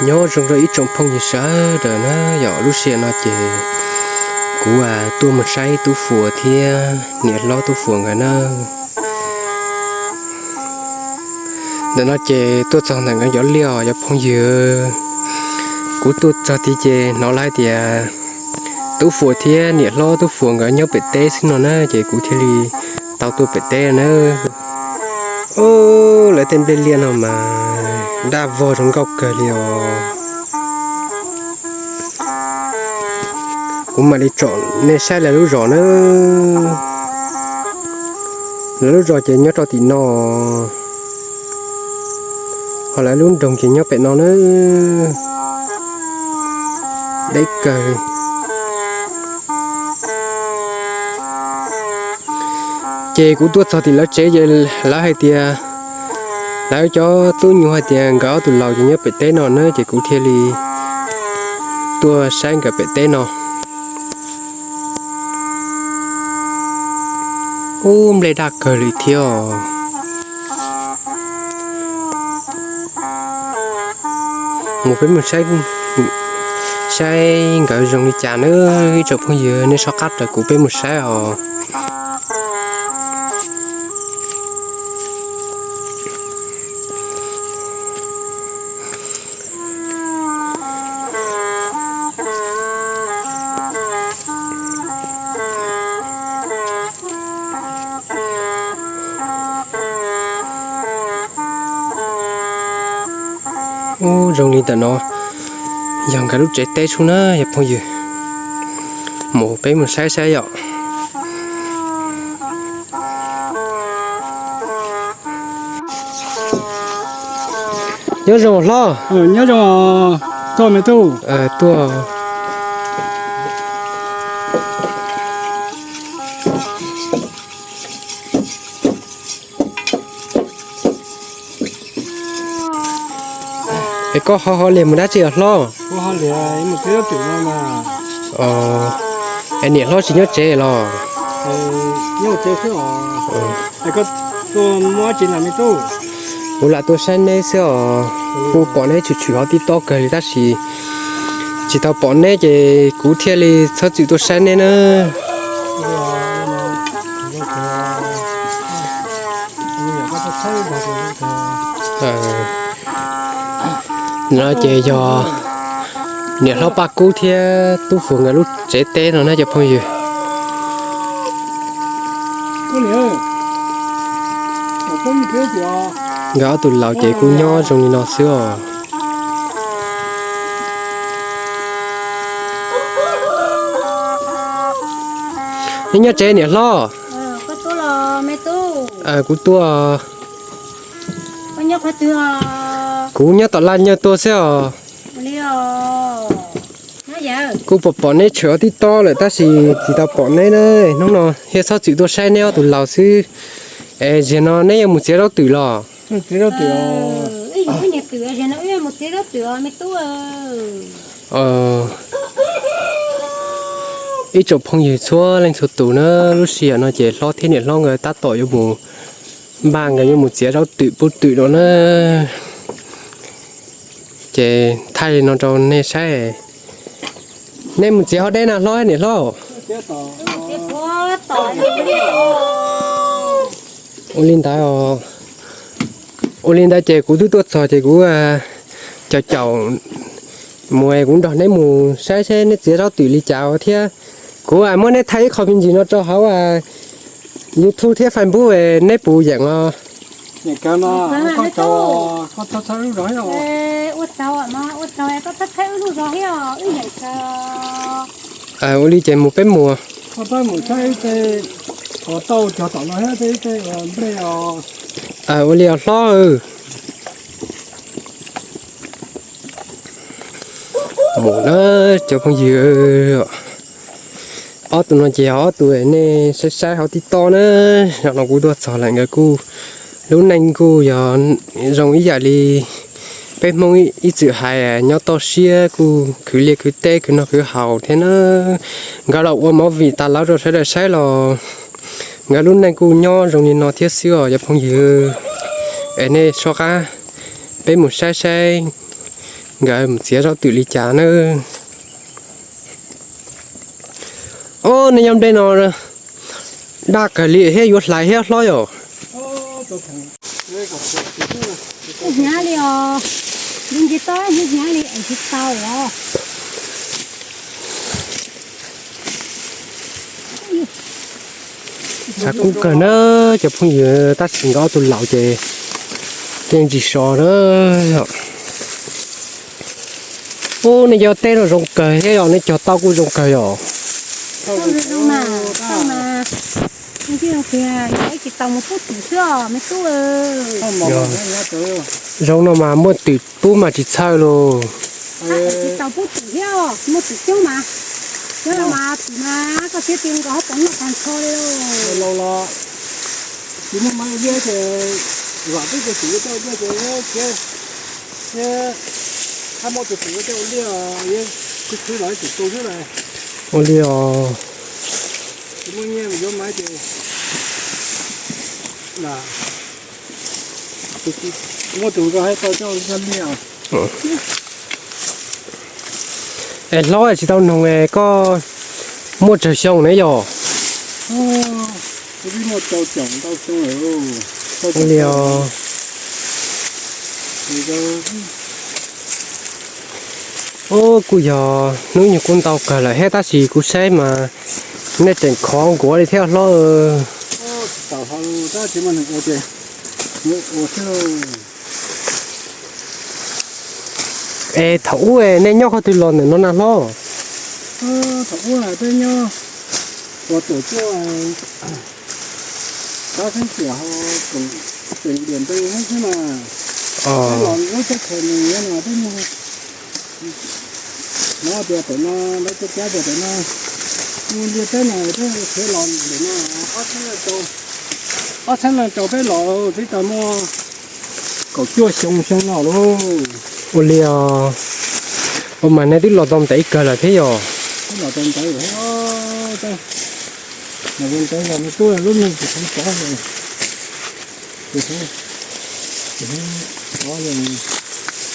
Nyob zoo rau ib tsoom phooj ywg sawv daws na, yog lub sij hawm no ces kuv tuaj mus saib Tub Fuas thiab niam hlob Tub Fuas nkawd na. Ntawm no ces tuaj txog ntawm nkawd cov liaj os cov phooj ywg. Kuv tuaj txog tid ces hnov lawv hais tias Tub Fuas thiab niam hlob Tub Fuas nkawd nyob pem teb xwb no na, ces kuv thiaj li tau tuaj pem teb na. Lawv tej nplej liaj no mas daj vog zoo nkauj kawg li os. Kuv mam li tsom nej saib lawv lub zos na. Lawv lub zos ces nyob rau tim no, ho lawv lub nroog ces nyob pem no na. Deb kawg. Ces kuv tuaj txog tim lawv tsev ces lawv hais tias, lawv cov tub nyuj hais tias nkawd ob tug laus ces nyob pem teb no na, ces kuv thiaj li tuaj saib nkawd pem teb no. Ub, nplej daj kawg li thiab os. Mus peb mus saib, saib nkawd zoo li cas na, ib tsoom phooj ywg nej soj qab raws kuv peb mus saib os. Ub, zoo li ntawm no yog nkawd lub tsev teb sub na yog phooj ywg. Mus peb mus saib saib yom. Nyob zoo hlob. Nyob zoo, tuaj me tub. Tuaj. Es koj ho ho liag mus dab tsi os hlob? Es niam hlob tsis nyob tsev los? Kuv lam tuaj saib neb xwb os. Kuv pom neb tshwm tshwm hauv tib tob kawg li tab sis tsis tau pom neb ces kuv thiaj li txhob txwm tuaj saib neb na. No ces yog niam hlob Paj Kub thiab Tub Fuas nkawd lub tsev teb no na cov phooj ywg. Nkawd ob tug laus ces kuj nyob zoo li no xwb os. Neb nyob tsev niam hlob? Kuv tuaj. Kuv nyob tom laj nyob tuaj xwb os. Kuj pom pom neb tshwm tib tob lawm tab sis tsis tau pom neb na. Hnub no thiaj txhob txwm tuaj saib neb ob tug laus xwb. Es ziag no neb yuav mus txiav zaub twm los? Ib tsoom phooj ywg txhua leej txhua tus na, lub sij hawm no ces hlob thiab niam hlob nkawd tab tom yuav mus npaj nkawd yuav mus txiav zaub twm pub twm no na. Ces thaij li no rau nej saib. Nej mus txiav ho deb na hlob niam hlob? Ua li ntawd os. Ua li ntawd ces kuv twb tuaj txog ces kuv caum caum mus, kuv nrog neb mus saib saib neb txiav zaub twm li cas thiab. Kuv muab neb thaij ib qho me ntsis no rau hauv YouTube thiab Facebook, neb puas yeem os? Ua li ces mus peb mus. Ua li os hlob. Mus na cov phooj ywg. Ob tug no ces ob tug nej saib saib hauv tib tob na. Zaum no kuv tuaj txog lawm nkawd kuj lub neej kuj yog zoo ib yam li peb Hmoob ib txwm hais, nyob toj siab kuj khwv liaj khwv teb khwv noj khwv haus thiab na. Nkawd los ua movie tas lawv rau sawv daws saib los nkawd lub neej kuj nyob zoo li no thiab xwb os cov phooj ywg. Es nej soj qab peb mus saib saib Nkawd mus txiav zaub twm li cas na. Ob, nej nyob nplej no daj kawg li thiab yuav hlais thiab hlob yom. Hnyav li os, nce toj hnyav li es tsis tau os. Tshav kub kawg na cov phooj ywg, tab sis nkawd ob tug laus ces yeej tsis so na. Ub, nej cov teb no zoo kawg thiab yom, nej cog tau kuj zoo kawg yom. Tsis tau mus pub twm xwb os me tub. Zoo no mas muaj twm pub mas tsis txhawj lauj. Tsis tau pub twm thiab, muaj twm coob mas. Coob mas twm mas koj siab ti nkaus hauv paus noj tag nrho li lauj. Tsis muaj maiv ua liaj ces vam peb cov twm coj liaj ces thiab, thiab hab muab tus twm coj ua liaj, khwv khwv los twm tu xwb las. Ua li os. Tsis muaj nyiaj yuav maiv ces muaj tus nkaus hab tau coj ua liaj. Es hlob, tsis tau noog es koj muaj tsawg xyoo ne yom? Muaj rau caum ntau xyoo lawm. Ua li os. Ub, kuj yog hnub nyoog kuj ntau kawg lawm thiab tab sis kuv saib mas nej tseem khov nkuav li thiab hlob. Es thaum ub nej nyob qhov twg los ntawm no na hlob? Thaum ub peb nyob ua tuam tuaj, tab xeeb tiam ho tseem diam ntev xwb mas, peb los lub teb chaws nws no peb mus, no tias pem no lawv cov cab tias pem no mus liaj teb no peb khiav los ntawm no ob txhiab leej rau peb los twb tau muaj kaum cuaj xyoo xyoo no lauj. Ua li os. Ua mas nej twb los tau ntev kawg lawm thiab yom? Twb los tau ntev lawm thiab. Los tau ntev los me tub, lub neej tsis hloov tsov li. Tsis hloov, tsis hloov tsov li,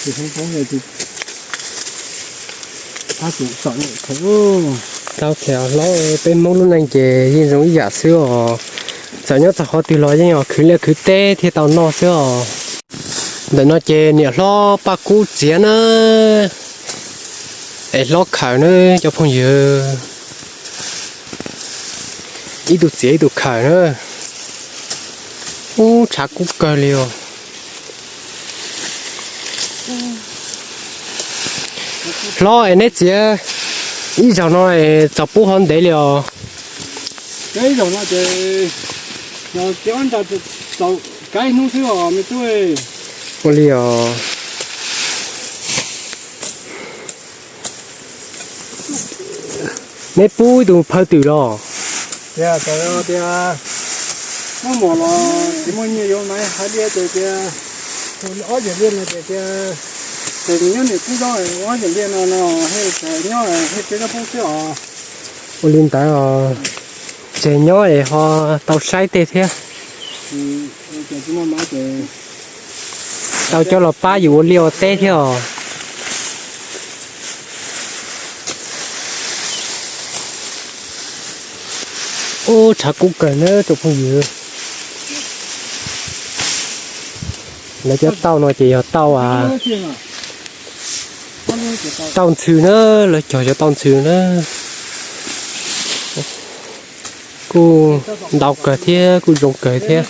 tsis hloov tsov li, tsis, txhob txom nyem khaws. Tau kheev hlob, peb Hmoob lub neej ces yeej zoo ib yam xwb os. Txawm nyob txog qhov twg los yeej yog khwv liaj khwv teb thiaj tau noj xwb os. Ntawm no ces niam hlob Paj Kub txiav na, es hlob khaws na cov phooj ywg. Ib tug txiav ib tug khaws na. Ub, tshav kub kawg li os. Hlob, es neb txiav ib zaug no es txaus pub hov ntev li os? Ib zaug no ces txiav ob nta tau kav ib hnub xwb os me tub. Ua li os. Neb pub ib tug phaw twm los? Tias txawm tias muaj mom los tsis muaj nyiaj yuav maiv hais liaj ces tias, ob yam liaj no ces tias, ces nyob niam pub zaub, ob yam liaj no no, nyob thiaj peb zaub pub xwb os. Ua li ntawd os, tseg nyob es ho tau saib tej thiab. Tau coj los pab yus ua liaj ua teb thiab os. Ub, tshav kub kawg na tsoom phooj ywg. Lawv cov tauj no ces yog tauj, tauj ntxhw na, lawv cog cov tauj ntxhw na. Kuj ntau kawg thiab kuj zoo kawg thiab.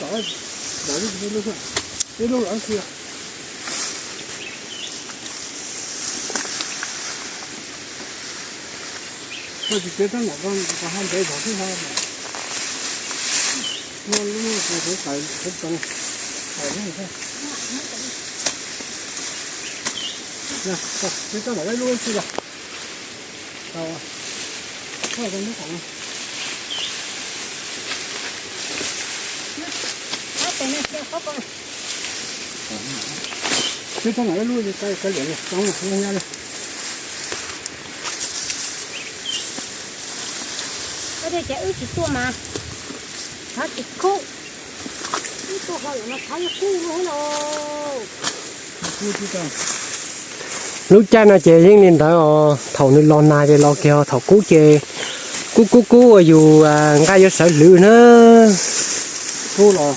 Wb tsis tuaj mas, tshav tsis kub, wb tuaj ho no tshav yuav kub no los. Lub caij no ces yeej li ntawd os, thaum nws los nag ces los kiag, thaum kub ces kub kub kub uas yus nqaij yuav sawv hlwv na. Kub los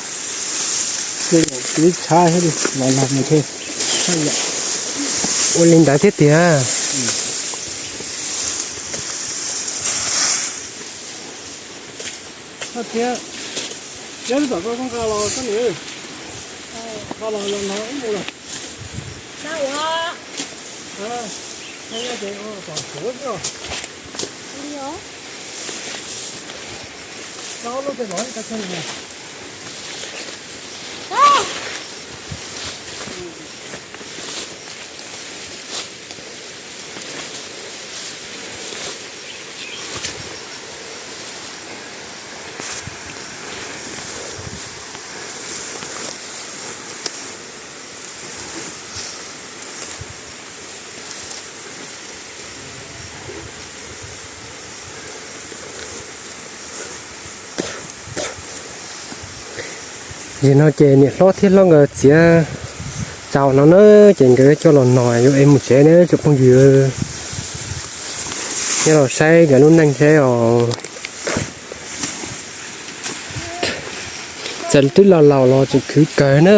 txiv tshaib thiab los nag nws thiaj ua li ntawd thiab tiag. Thiab, thiab tom koj nqa los koj niam, nqa los los nag ib mus lawm. Yog no ces niam hlob thiab hlob nkawd txiav txaus no na, ces nkawd coj los no yuav ev mus tsev na tsoom phooj ywg. Nyob los saib nkawd lub neej seb os. Txawm twb laus laus los tseem khwv kawg na.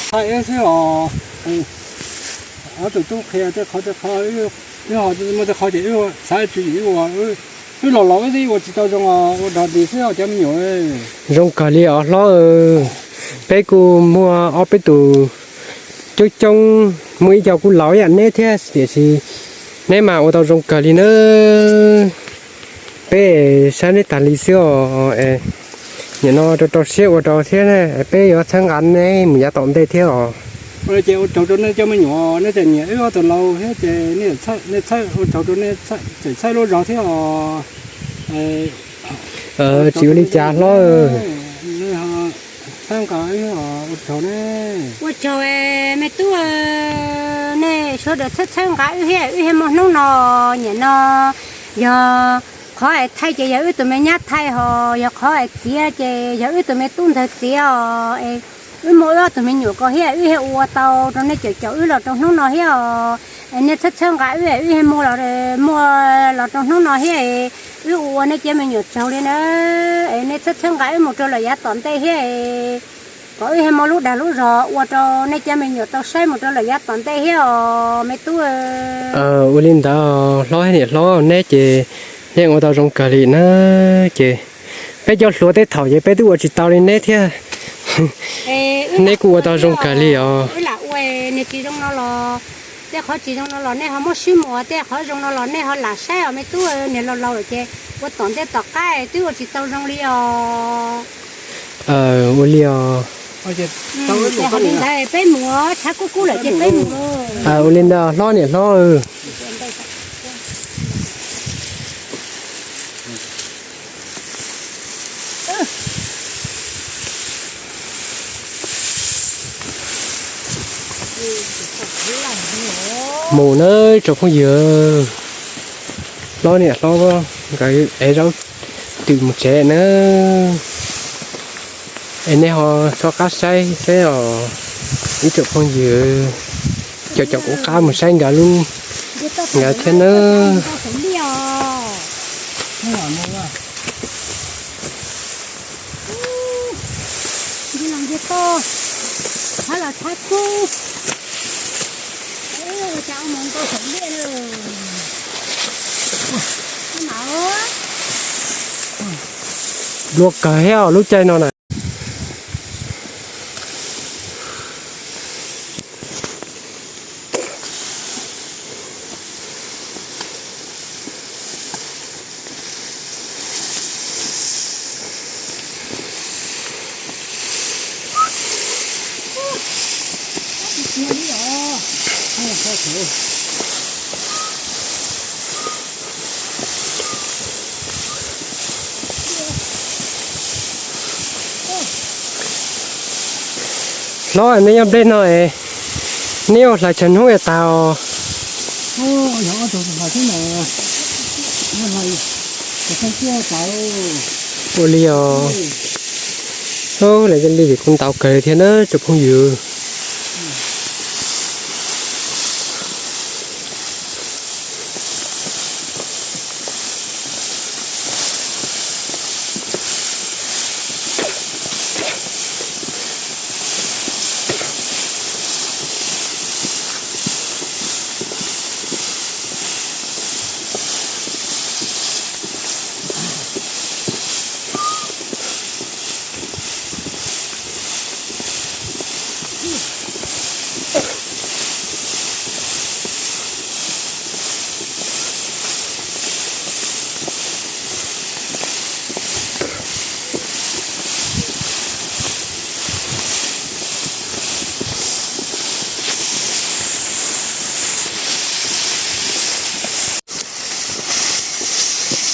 Thaij ib xwb os, ob tug tub qhia tej qhov tej qhov, wb ho muaj tej qhov ces wb xav tsis ua, wb los laus wb twb ua tsis tau zoo os, ua dog dig xwb os cov me nyuam. Zoo kawg li os hlob. Peb kuj muaj ob peb tus coob coob, muaj ib co kuj laus ib yam neb thiab tiam sis neb mas ua tau zoo kawg li na. Peb saib neb tas li xwb os. Nim no rau rau siab ua rau thiab, peb yuav txhawb nqa neb mus yav tom ntej thiab os. Ces ua tsaug rau nej cov me nyuam, nej tseem nyiam wb ob tug laus thiab ces nej txhawb, ua tsaug rau nej tseem txhawb lub zog thiab os. Tsis ua li cas hlob. Ua tsaug me tub, nej sawv daws txhawb txhawb nqa wb thiab, wb thiaj muaj hnub no. Nim no yog qhov es thaij ces yog wb tus me nyab thaij, ho yog qhov es txiav ces yog wb tus me tub ntxawg txiav os. Wb muaj wb ob tug me nyuam ko thiab, wb thiaj ua tau rau nej caum caum wb los rau hnub no thiab os. Nej txhawb txhawb nqa wb, wb thiaj muaj los, muaj los rau hnub no thiab. Wb ua nej cov me nyuam tsaug li na. Nej txhawb txhawb nqa wb mus rau lawm yav tom ntej thiab, kom wb thiaj muaj lub dag lub zog ua rau nej cov me nyuam tau saib mus rau lawm yav tom ntej thiab os me tub. Ua li ntawd hlob niam hlob, neb ces yeej ua tau zoo kawg li na. Ces peb cov hluas tej thaum ces peb twb ua tsis tau li neb thiab. Neb kuj ua tau zoo kawg li os. Wb lam ua niag tsis zoo no los, tej qhov tsis zoo no los nej ho muab sib muag, tej qhov zoo no los nej ho lam saib os me tub. Niag laus laus lawm ces ua tom ntej tom qab twb ua tsis tau zoo li os. Ua li os. Ces ho li ntawd peb mus, tshav kub kub lawm ces peb mus. Ua li ntawd hlob niam hlob. Mus nawb tsoom phooj ywg, hlob niam hlob nkawd ev zaub twm mus tsev na. Es nej ho soj qab saib seb os, ib tsoom phooj ywg, cov cov kuv qab mus saib nkawd lub, nkawd thiab nawb. Dua kawg thiab lub caij no na. Hlob, neb nyob nplej no es neb ua hlais tshav hnub es tag os? Ua li os. Lawv cov li kuj ntau kawg thiab na tsoom phooj ywg.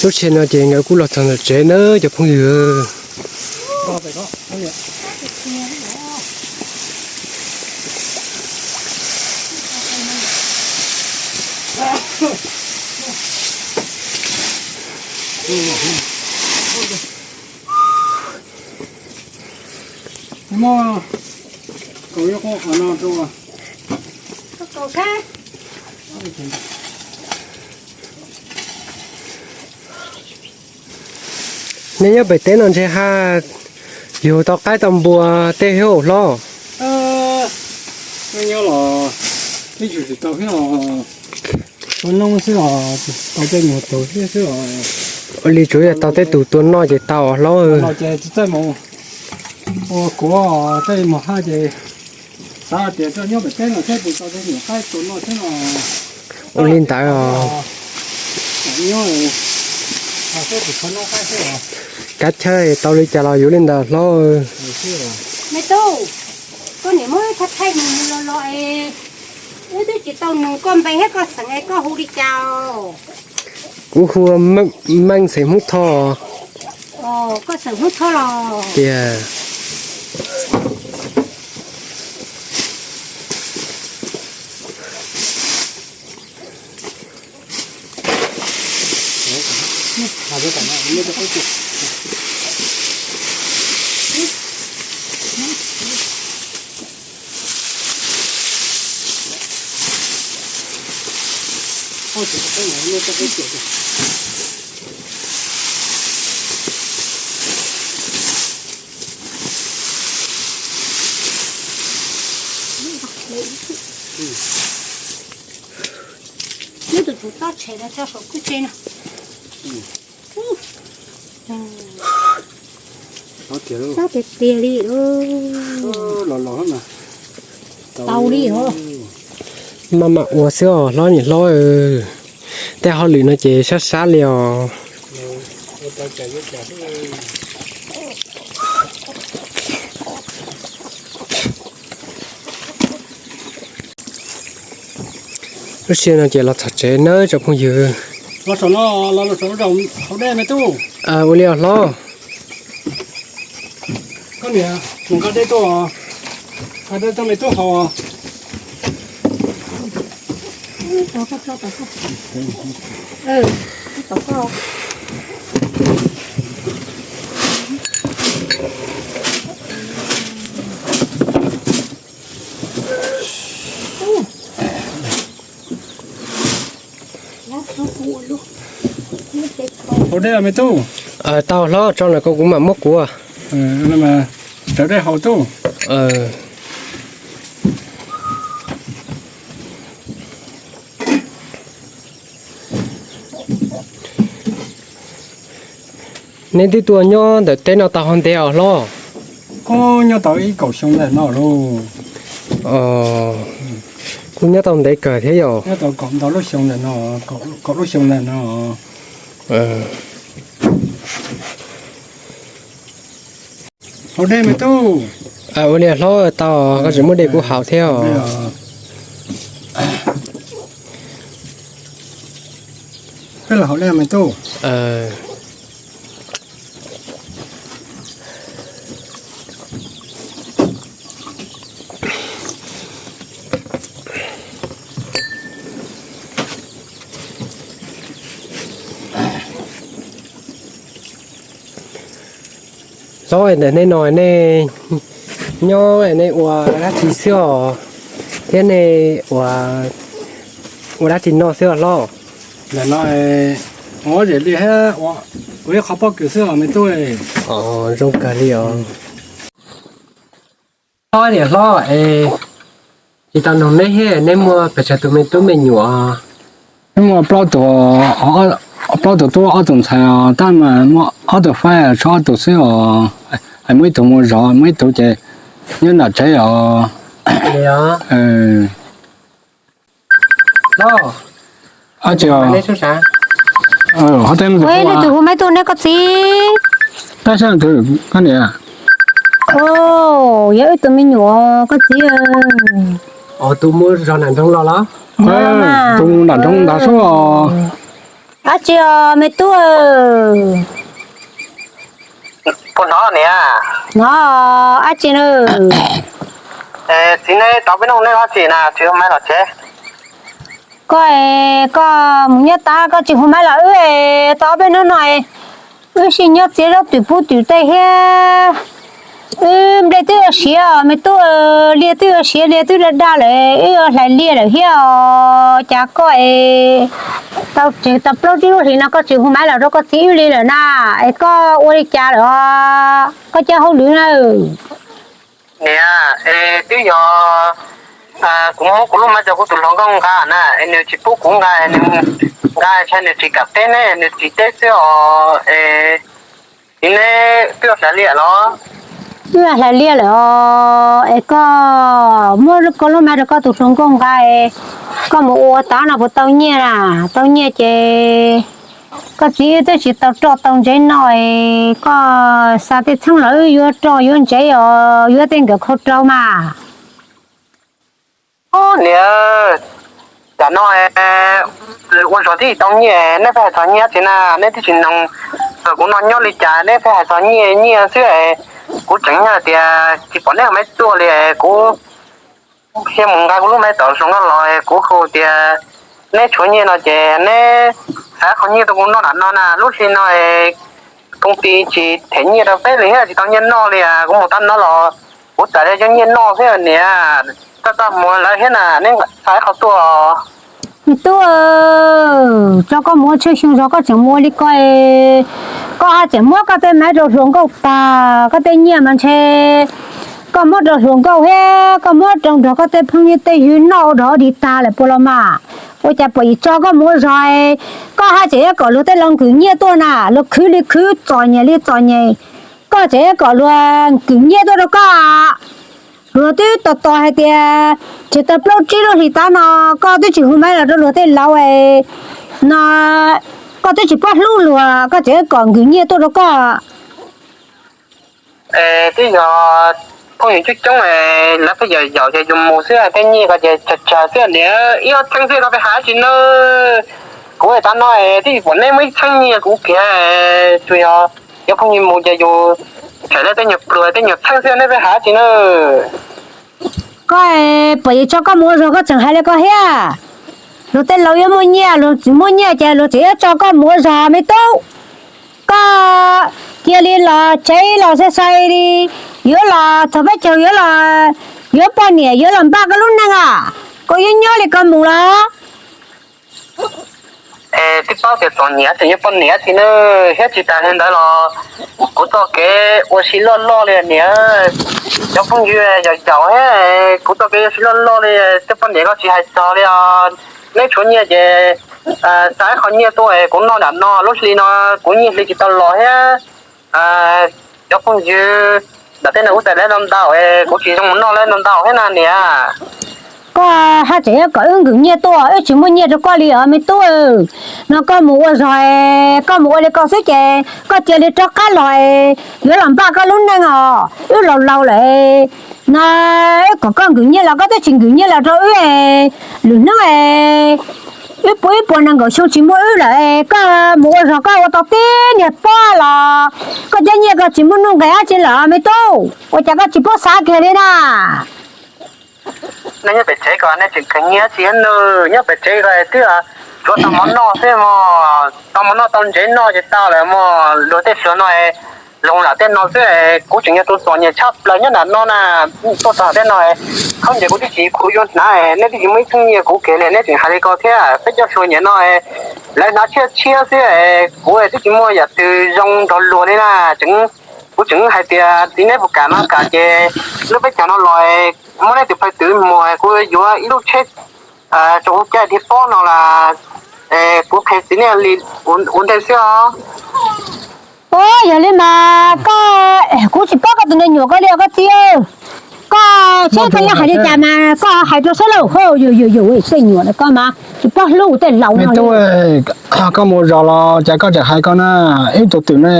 Lub sij hawm no ces nkawd kuj los txog ntawm tsev na cov phooj ywg. Nej nyob pem teb no ntshe haj yug tau qaib tau npua tej thiab hlob? Nyob los twb yug tsis tau thiab os. Tua noj xwb os, tau tej mus tua xwb xwb os. Ua li tsuav yog tau tej tus tua noj ces tau hlob. Ces txawj mus ua kuav tej mus haj ces xav tias tuaj nyob pem teb no thiab tus tau tej nyuam qaib tua noj xwb no. Ua li ntawd os. Kav chawj tau li cas los yuav li ntawd hlob. Me tub, koj niam muab thaj thaij mus mus los los es wb twb tsis tau nug koj npe thiab koj xeem es koj hu li cas? Kuv hu Meej xeem Hmoob Thoj. Koj xeem Hmoob Thoj los tiag. Muab tus tub tob tshem los tso saum kwj tse no. Tob tiag tiag li. Tau li os. Maj mam ua xwb os hlob niam hlob. Tej hauj lwm no ces sab sab li os. Lub sij hawm no ces los txog tsev nawb tsoom phooj ywg. Ua li os hlob. Haus dej me tub. Tau hlob, tso ntawm ko kuv mam muab kuav. Rawv dej haus tub. Neb twb tuaj nyob ntawm teb no tau hov ntev os hlob? Kuj nyob tau ib kaum xyoo ntawm no lauj. Kuj nyob tau ntev kawg thiab yom. Nyob tau kaum ntau lub xyoo ntawm no, kaum lub xyoo ntawm no. Haus dej me tub. Ua li hlob, tau, koj tseem muab dej kuv haus thiab os. Peb los hauv dej me tub. Hlob, ntawm nej no nej nyob nej ua dab tsi xwb os? Thiab nej ua dab tsi noj xwb os hlob? Ntawm no ua zem li thiab ua ib qho pob kws xwb os me tub. Zoo kawg li os. Hlob, niam hlob, tsis tau noog neb thiab, neb muaj pes tsawg tus me tub me nyuam? Neb muaj plaub tus, plaub tus tub ob tus ntxhais os, tab mas muaj ob tug faib tshuav ob tus xwb os. Hais muaj ib tug mus zov, muaj ib tug ces nyob nram tsev os. Tus hu maiv tub neb koj txiv? Tab sis koj niam, yog ib tug me nyuam koj txiv. Tus mus zov nram nroog los los? Tus mus nram nroog ntag sub. Dab tsi os me tub? Puas hnov niam? Hnov. Dab tsi na? Txiv, neb tau peb nug neb dab tsi na tsis hu maiv los tsev? Koj, koj mus nyob tab koj tsis hu maiv los wb tau peb hnub no wb sib nyob txiav zaub twm pub twm tej thiab. Wb nplej twb yuav siav me tub, liaj twb yuav siav, liaj twb daj daj lawm, wb yuav hlais liaj lawm thiab os. Cas koj es tau plaub tsib lub hlis no koj tsis hu maiv los rau koj txiv wb li lawm na? Es koj ua li cas lawm os? Koj cov hauj lwm na? Niam, es twb yog kuv muab kuv lub maiv rau kuv tus hluas nkauj nqa na, es nws tsis pub kuv nqa, nws nqa ntshai nws tsis kam teb ne, nws tsis teb xwb os. Es txiv, neb twb yuav hlais liaj los? Twb yuav hlais liaj lawm os. Es koj muab koj lub maiv rau koj tus hluas nkauj nqa, koj mus ua tav no puas tau nyiaj na? Tau nyiaj ces koj txiv wb twb tsis tau roj tau ntsev noj, koj xa tej txheeb los wb yuav roj yuav ntsev os, yuav tej nkawm khau rau mas. Niam, tam no ua zog twb tsis tau nyiaj, neb pheej hais txog nyiaj dab tsi na? Neb twb tsis noog kuv no nyob li cas neb pheej hais txog nyiaj nyiaj xwb. Kuv tseem yog tias tsis pom neb hu maiv tuaj li, kuv thiaj mus nqa kuv lub maiv tom zoo no los, kuv hu tias neb tshuav nyiaj no ces neb xa qho nyiaj tuaj kuv noj nram no na. Lub hli no koom ti tsis them nyiaj rau peb li thiab, tsis tau nyiaj noj li. Kuv mus tab no los kuv txawm li cov nyiaj noj thiab niam, txaj txaj muag lawv thiab na, neb xa qho tuaj. Me tub, tso koj mus ua tshuaj xyoo zog koj tseem mus ua li ko, koj haj tseem muab koj tej maiv rau hluas nkauj tag, koj tej nyiaj mas ntshe koj muab rau hluas nkauj thiab koj muab rau nrog koj tej phooj ywg tej ywg noj ua dog dig tag lawm puas los mas? Ua cas pom yim tso koj mus ua zog, koj haj tseem yuav kom luag tej laus nkws nyiaj tuaj na, luag khwv li khwv txom nyem li txom nyem, koj tseem yuav kom luag nkws nyiaj tuaj rau koj. Luag twb tos tos hais tias tsis tau plaub tsib lub hlis tab no koj twb tsis hu maiv los rau luag tej laus no, koj twb tsis paub hlub luag koj tseem yuav kom nkws nyiaj tuaj rau koj. Twb yog phooj ywg coob coob, lawv pheej yaum yaum ces yus mus xwb, tej nyiaj ko ces tsawg tsawg xwb niam, ib ob txheeb xwb koj pheej hais dab tsi na? Kuv tam no twb tsis pom neb muaj ib txheeb nyiaj kuv kiag, tsuas yog cov phooj ywg mus ces yus thaij lawv tej nyuag pluag tej nyuag txheeb xwb neb pheej hais dab tsi na? Koj, pom yim tso koj mus ua zog koj tseem hais li ko thiab. Luag tej laus yuav muaj nyiaj, luag tsis muaj nyiaj ces luag tseem yuav tso koj mus ua zog me tub. Koj cia li los tsev los sai sai li, yuav los txog peb caug yuav los, yuav poj niam yuav los npaj koj lub neej os, koj yuav nyob li ko mus los? Es twb paub tias txom nyem tseem yuav poj niam dab tsi na, thiab tsis tas li ntawd los kuv txoj kev ua si loj loj li niam, cov phooj ywg yaum yaum thiab, kuv txoj kev ua si loj loj li, tej poj niam koj tsis hais txog li os. Neb tshuav nyiaj ces xa ib qho nyiaj tuaj es kuv noj nram no, lub hli no kuv nyiaj hli tsis tau los thiab. Cov phooj ywg nram tej no kuv txais lawv ntau ntau es kuv tsis zoo mus noj lawv ntau ntau thiab na niam. Koj haj tseem yuav kom wb nkws nyiaj tuaj, wb tsis muaj nyiaj rau koj li os me tub. No koj mus ua zog, koj mus ua li ko xwb ces koj cia li rov qab los, yuav los npaj koj lub neej os, wb laus laus lawm. No wb kom koj nkws nyiaj los koj twb tsis nkws nyiaj los rau wb, lwm hnub Wb puas ib puas nees nkaum xyoo tsis muaj wb lawm, koj mus ua zog koj ua tau tib niag pob los koj cov nyiaj koj tsis muaj nuj nqis dab tsi lawm me tub, ua cas koj tsis paub xav kiag li na? Nej nyob pem tsev ko nej tseem kheev nyiaj tsis nws nyob pem tsev ko twb tsuav tau mov noj xwb mog, tau mov noj tau ntsev noj ces tau lawm mog, luag tej suav no zoo lam tej no xwb, kuv tseem yog tus txom nyem tshaj plaws nyob nram no na, tuaj txog tej no, khaub ncaws kuv twb tsis khuv yuav hnav, nej twb tsis muaj ib txheeb nyiaj kuv kiag li nej tseem hais li ko thiab, peb cov suav nyiam no lawv hnav tshiab tshiab xwb, kuv twb tsis muaj yam twg zoo nrog luag li na, tseem, kuv tseem hais tias txiv neb puas kam no kam ces lub peb caug no los muab neb tus phaj twv muag kuv yuav ib lub tsheb rau kuv caij dhia pob no las, kuv qhia txiv neb li ua ntej xwb os. Yog li mas koj, kuv tsis paub koj tus me nyuam ko li os koj txiv. Koj saib koj yuav hais li cas mas koj hais rau saib lauj. Yus yus yus, tej nyuam koj mas tsis paub hlub tej laus no li. Koj mus ua zog los cas koj tseem hais ko na, ib tug twm ne,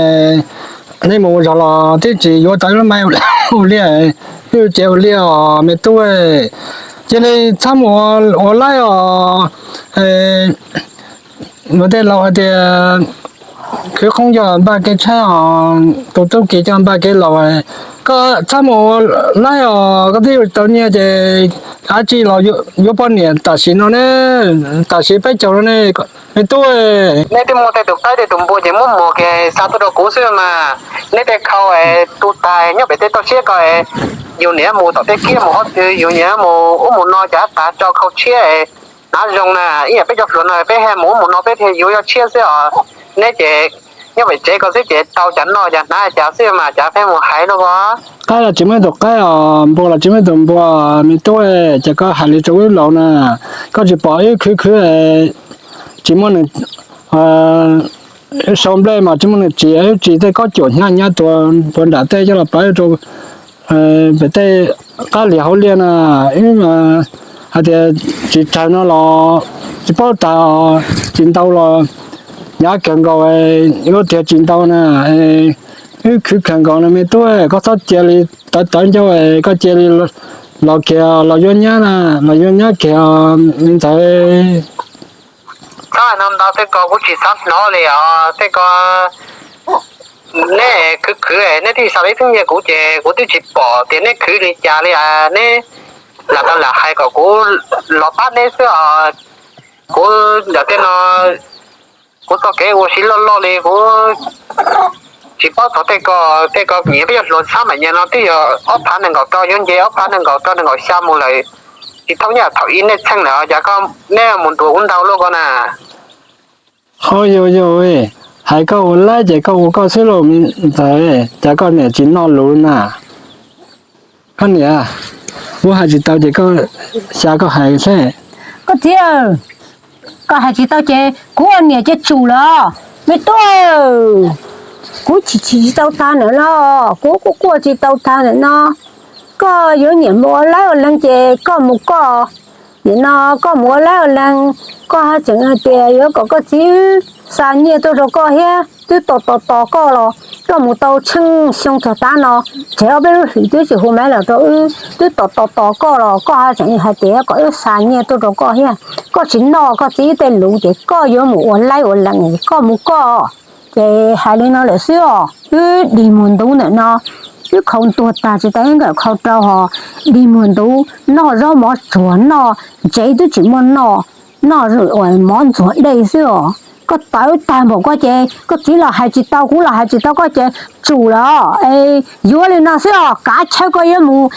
nej mus ua zog los twb tsis yuav tau ib lub maib ua liaj, ib lub tsev ua liaj os me tub. Cia li txhob mus ua laib os. Luag tej laus hais tias khwv qoob yog npaj kev tshaib os, tus tub ki coj npaj kev laus. Koj txhob mus ua laib os, koj twb yuav tau nyiaj ces dab tsi los yuav poj niam tam sim no ne, tam sim peb caug no ne, me tub. Nej twb muaj tej tus qaib tej tus npua ces muab muag kiag xa tuaj rau kuv xwb mas. Neb tej khau tu tag nyob pem tej toj siab ko, yus niam mus tom tej kiab mus qhov twg, yus niam mus ub mus no cas tas tso khau tshiab. Hnav zoo na, ib yam peb cov hluas no peb mus ub mus no peb thiaj yuav yog tshiab xwb os. Neb ces nyob pem tsev ko xwb ces tau cas noj cas hnav cas xwb mas cas pheej mus hais no ko. Qaib los tsis muaj tus qaib os, npua los tsis muaj tus npua, me tub, ces koj hais li rau wb laus na, koj tsis pom wb khwv khwv tsis muaj nws, wb sau nplej mas tsis muaj nws tsis, wb tsis tej kob cuam hnyav hnyav tuag puag nram tej coj los pov rau pem tej qab liam hauv liaj na, wb hais tias tsis tsawg no los tsis paub tas, tsis ntau los hnyav kawg nkaus, yuav tias tsis ntau na, wb khwv kawg nkaus no me tub, koj txhob cia li tawv tawv ncauj, koj cia li los kiag los yuav nyab na, los yuav nyab kiag me ntxhais. Txhob hais no ntau, tej ko kuv tsis xav hnov li os, tej ko neb khwv khwv neb twb xa ib tug nyiaj kuv ces kuv twb tsis pom tias neb khwv li cas li, neb lam tau lam hais kom kuv los pab neb xwb os. Kuv ntawm tej no kuv txoj kev ua si loj loj li kuv tsis paub txog tej ko, tej ko nyiam peb cov hluas xab mam nyiam no twb yog ob phav nees nkaum rau yuav nce ob phav nees nkaum rau nees nkaum xya mus lawm, tsis thooj nyiaj thaum ub nej txheej lawm os, cas neb mus ntuas kuv ntau luaj ko na. Yog yog, hais koj ua laib ces koj ua koj xwb lauj me ntxhais, cas koj niam tsis noj lus na? Koj niam, kuv hais tsis tau ces koj xyav koj hais seb. Koj txiv, koj hais tsis tau ces kuv ua niam ces tsum lawm me tub. Kuv chim chim tsis tau tag ntawm no, kuv kuj quaj tsis tau tag ntawm no. Koj yuav nyiam mus ua laib ua leeg ces koj mus koj. Nim no koj mus ua laib ua leeg, koj haj tseem hais tias yuav kom koj txiv xa nyiaj tuaj rau koj thiab, twb tos tos tos koj los koj mus tau tsheej xyoo txog tav no, tseg ob peb lub hlis twb tsis hu maiv los rau wb, twb tos tos tos koj los koj haj tseem hais tias kom wb xa nyiaj tuaj rau koj thiab. Koj tsis noj koj txiv tej lus ces koj yuav mus ua laib ua leeg, koj mus koj. Ces hais li no lawm xwb os, wb dig muag ntuv ntawm no, wb khau ntuag tag tsis tas wb nkawm khau rau hos, dig muag ntuv noj zaub mov tsuag noj, ntsev twb tsis muaj noj, noj mov ntxuag dej xwb os. Koj tawv tag npaum koj ces koj txiv los hais tsis tau, kuv los hais tsis tau koj ces tsum lawm os. Es yuav li no xwb os, kav chaw koj yuav mus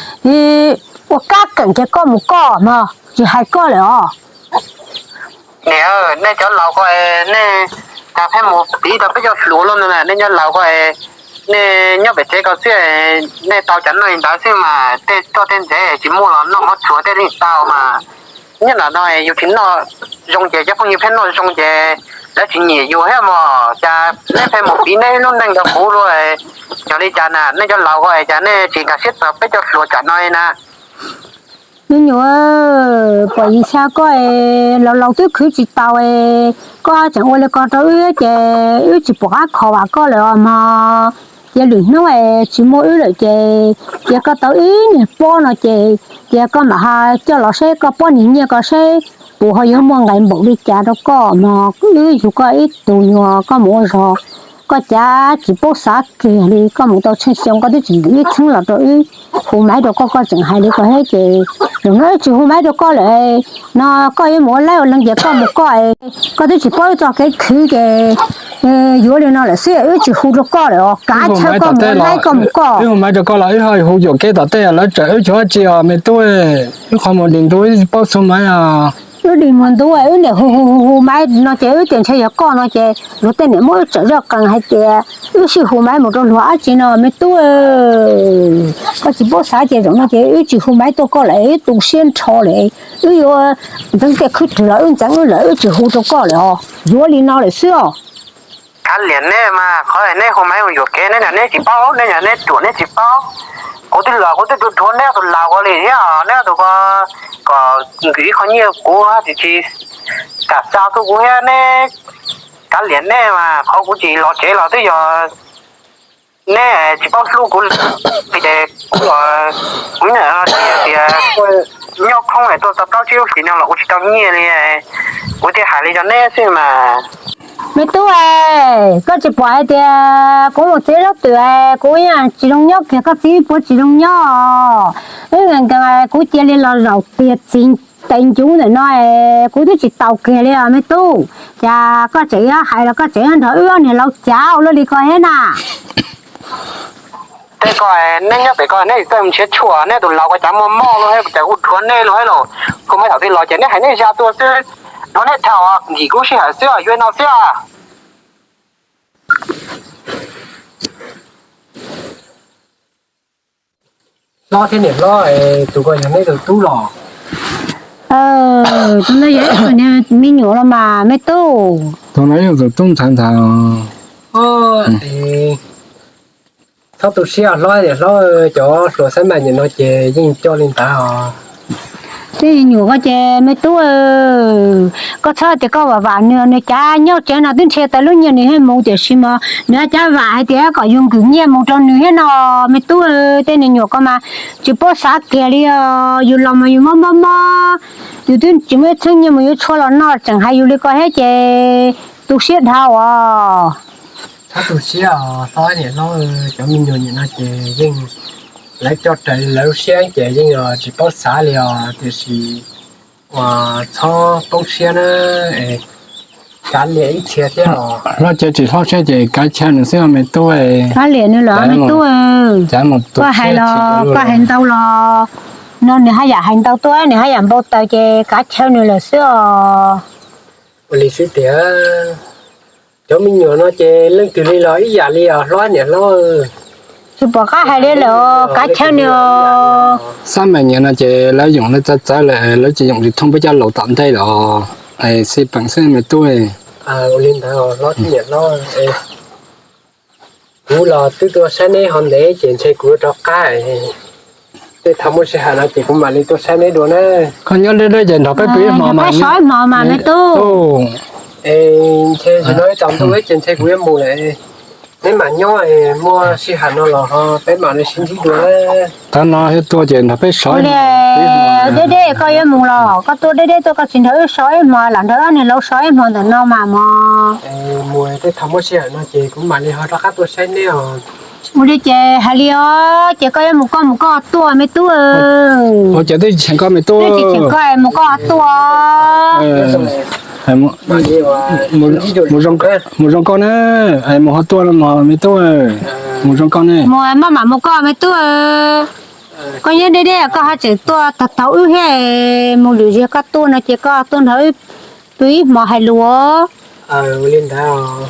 ua kab keem ces koj mus koj mog, tsis hais koj lawm os. Niam, nej cov laus ko, nej cas pheej mus piv rau peb cov hluas luaj no na, nej cov laus ko, nej nyob pem tsev ko xwb, nej tau cov noj li ntawd xwb mas, tej toj tej ntsev tsis muaj los noj mov tsuag tej li tau mas. Nyob nram no yus tsis noj zoo ces cov phooj ywg pheej noj zoo ces lawv tsis nyiam yus thiab mog, cas nej pheej mus piv nej lub neej rau kuv luaj. Yog li cas na, nej cov laus ko cas nej tsis nkag siab txog peb cov hluas tsam no li na? Me nyuam, pom yim xya koj es laus laus twb khwv tsis tau es koj tseem ua li ko rau wb ces wb tsis pom qab kho vam koj lawm os mog. Cia lwm hnub es tsis muaj wb lawm ces cia koj tau ib niag pob no ces cia koj mam ho coj los seb koj pob niag nyiaj ko seb Kuv ho yuav muaj nqis npaum li cas rau koj mog, wb yug koj ib tug nyuag koj mus ua zog, koj cas tsis paub xav kiag li, koj mus tau tsheej xyoo koj twb tsis ntim ib txheeb los rau wb hu maiv rau koj, koj tseem hais li ko thiab ces zaum no wb tsis hu maiv rau koj lawm no, koj yuav mus ua laib ua leeg ces koj mus koj, koj twb tsis paub ib txoj kev khwv ces yuav li no lawm xwb, wb tsis hu rau koj lawm os, kav chaw koj mus ua laib koj mus koj. Wb hu maiv rau koj los wb ho hu yuam kev tom tej lawv tsam wb tsis ua tsi os me tub, wb qhov mus dim ntug wb tsis paub xu maiv os. Wb dim mus ntub wb niam hu hu hu hu maiv no ces wb tias ntshe yog koj no ces luag tej niam muab wb tsam zoj qees hais tias wb sij hu maiv mus rau luag dab tsi no me tub. Koj tsis paub xav ces zaum no ces wb tsis hu maiv tuaj koj lawm, wb tu siab nrho lawm, wb yuav ntxeev tej khwb rwg los wb ntxeev wb lawm, wb tsis hu rau koj lawm os, yuav li no lawm xwb os. Kav liam nej mas, qhov neb hu maiv mus yuam kev neb, neb tsis paub, neb neb ruam neb tsis paub. Kuv twb los kuv twb dhuav neb tus laus ua li thiab, neb tus ko kom nkim ib qho nyiaj kuv tsis tsis kam xa tuaj kuv thiab neb. Kav liam nej mas, qhov kuv tsis los tsev los twb yog neb tsis paub hlub kuv li. Kuv los kuv niam tias nyob khoob tuaj tau plaub tsib lub hlis no los ua tsis tau nyiaj li, kuv thiaj hais li rau neb xwb mas. Me tub, koj tsis pom hais tias kuv mus txiv zaub twm, kuv yeej tsis zoo nyob kiag, koj txiv puab tsis zoo nyob. Wb nkees nkees kuv cia li los zaum tiag txiv tais ncuv ntawm no, kuv twb tsis taus kiag li os me tub. Cas koj tseem yuav hais los koj tseem yuav nrog wb ob niag laus cav ua luaj li ko thiab na? Tej ko neb nyob pem ko neb txawj nrhiav tshuaj, neb tus laus ko cas muaj mob luaj thiab, cas kuv dhuav neb luaj thiab los. Kuv muab thaum twg los ces neb hais neb zaj tuaj xwb, dhuav neb dhau, nkim kuv sij hawm xwb, yuav no xwb. Hlob thiab niam hlob, tus ko yog neb tus tub los? Tus no yog ib tug me nyuam los mas me tub. Tus no yog tus tub ntxhais ntag. Txhob tu siab hlob niam hlob, cov hluas xab maj nyuam no ces yeej coj li ntawd os. Tej nyuam ko ces me tub, koj txhob tias koj vam vam nws, nws cas nyob tsev no twb nrhiav tau lub nyiaj nws thiaj mus, tiam sis mas nws cas vam hais tias kom yus nkwm nyiaj mus rau nws thiab no. Me tub, tej me nyuam ko mas tsis paub xav kiag li os. Yus los mas yus mob mob mob, yus twb tsis muaj ib txheeb nyiaj mus yuav tshuaj los noj tseem hais yus li ko thiab ces tu siab dhau os. Txhob tu siab os hlob niam hlob, cov me nyuam niam no ces yeej lawv coj raws lawv lub siab ces yeej tsis paub xav li os, tiam sis uas txhob poob siab na, kav liam ib txhia thiab os. Hlob ces tsis hlob siab ces kav chaw nws xwb me tub. Kav liam nws lawm me tub. Koj hais los koj hais ntau los no nws haj yam hais ntau tuaj, nws haj yam npau taws ces kav chaw nws lawm xwb os. Ua li xwb tiag, cov me nyuam no ces leej twg li los ib yam li os hlob niam hlob. Tsis pom qab hais li lawm, kav chaw nws os. Xab maj nyuam no ces lawv yoom lawv txawv txawv lawm, lawv tsis yoom tsis thooj peb cov laus tom ntej los, xij peem xwb me tub. Ua li ntawd hlob niam hlob, kuv los twb tuaj saib neb ho ntev ces ntshe kuv yuav rov qab. Tej thaum muaj sij hawm no ces kuv mam li tuaj saib neb dua na. Koj nyob deb deb ces nrog peb pw ib hmo mas, peb so ib hmo mas me tub. Es ntshe zaum no ib tsaus ntuj ces ntshe kuv yuav mus lawm. Neb mam nyob, muaj sij hawm no los ho peb mam li sib ntsib dua. Tav no tuaj ces nrog peb so. Deb deb koj yuav mus los koj tuaj deb deb tuaj koj tsis nrog wb so ib hmo los nrog ob niag laus so ib hmo ntawm no mas mog. Mus tej thaum muaj sij hawm no ces kuv mam li ho rov qab tuaj saib neb os. Ua li ces hais li os, ces koj yuav mus koj mus koj tuaj me tub. Ua ces twb tsis cheem koj me tub. Twb tsis cheem koj mus koj tuaj. Mus zoo koj na, mus ho tuaj no mog me tub. Mus zoo koj ne. Mus maj mam mus koj me tub. Koj nyob deb deb koj ho tseem tuaj tag taug wb thiab, mus lwm zaug koj tuaj no ces koj tuaj nrog wb pw ib hmo hais lus. Ua li ntawd,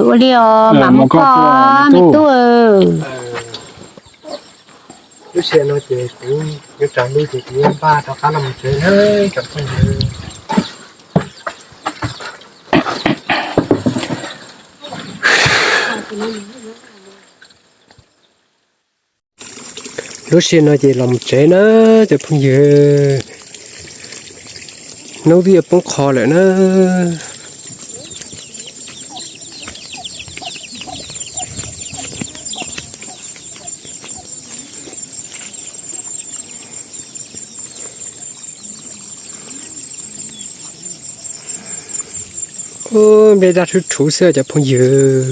ua li os, mam mus koj me tub. Lub sij hawm no ces kuv yuav tsaus ntuj ces kuv yuav npaj rov qab los mus tsev na cov phooj ywg. Lub sij hawm no ces los mus tsev na cov phooj ywg, hnub twb yuav poob qho lawm na. Ub, nplej daj rhuv rhuv xwb cov phooj ywg.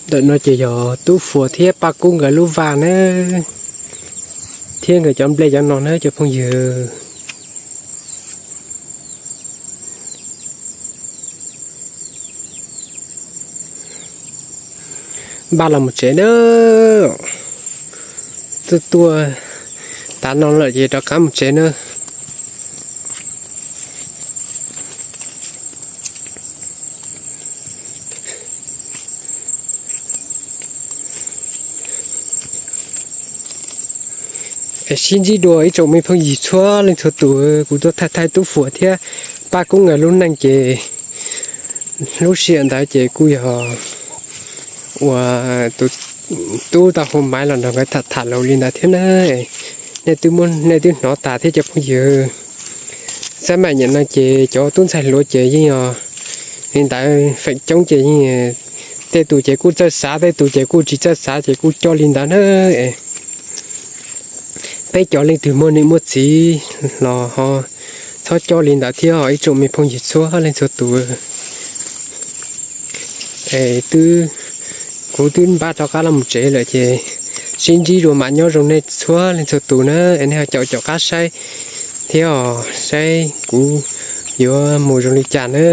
Ntawm no ces yog Tub Fuas thiab Paj Kub nkawd lub vaj na, thiab nkawd cov nplej cov no na cov phooj ywg. Npaj los mus tsev na. Tuaj tuaj tas no lawm ces rov qab mus tsev na. Es sib ntsib dua ib tsoom me phooj ywg txhua leej txhua tus, kuv tuaj thaij thaij Tub Fuas thiab Paj Kub nkawd lub neej ces lub sij hawm ntawd ces kuj yog uas tus tub tau hu maiv los nrog nkawd tham tham lus li ntawd thiab na. Nej twb hnov tas thiab cov phooj ywg. Xab maim nyem no ces cov tub ntxhais hluas ces yeej yog li ntawd, feem coob ces yeej tej tus ces kuj txawj xav, tej tus ces kuj tsis txawj xav ces kuj coj li ntawd na. Peb cov leej twg muaj niam muaj txiv los ho txhob coj li ntawd thiab os ib tsoom me phooj ywg txhua leej txhua tus. Es twb, kuv twb npaj rov qab los mus tsev lawm ces sib ntsib dua mas nyob zoo nej txhua leej txhua tus na, es nej ho caum caum qab saib thiab os, saib kuv yuav mus zoo li cas na.